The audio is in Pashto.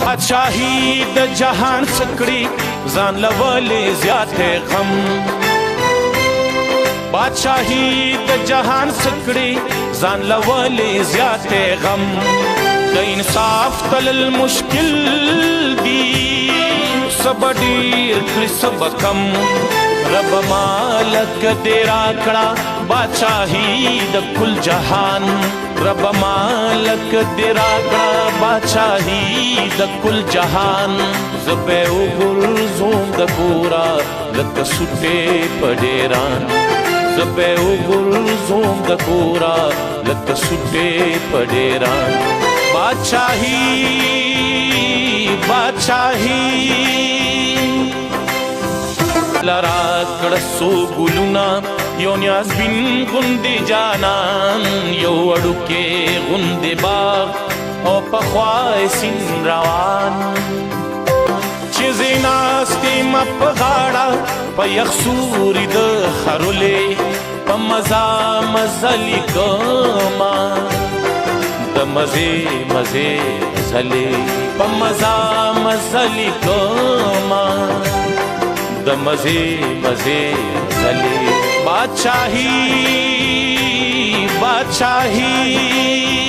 بادشاہي د جهان سکړي ځان لولې زیات غم. بادشاہي د جهان سکړي ځان لولې زیات غم. د انصاف تلل مشکل دي، سب ډیر کړي سب کم. رب مالک دې راکړه بادشاہي د کل جهان. رب مالک دې راکړه بادشاہي د کل جهان. زه به وګرځوم د کورا لکه سوټې په ډېران. زه به وګرځوم د کورا لکه سوټې په ډېران. بادشاہي، بادشاہي. لرا کړه سو ګلونه، یو نیاز بن غوندې جانان، یو وړوکی غوندې باغ او پخوا سین روان. چې زه ناست یم په غاړه په یخ سوري د خرولې، په مزه مزه لیکمه د مزې مزې غزلې. په مزه مزه لیکمه د مزې مزې غزلې. بادشاہي، بادشاہي.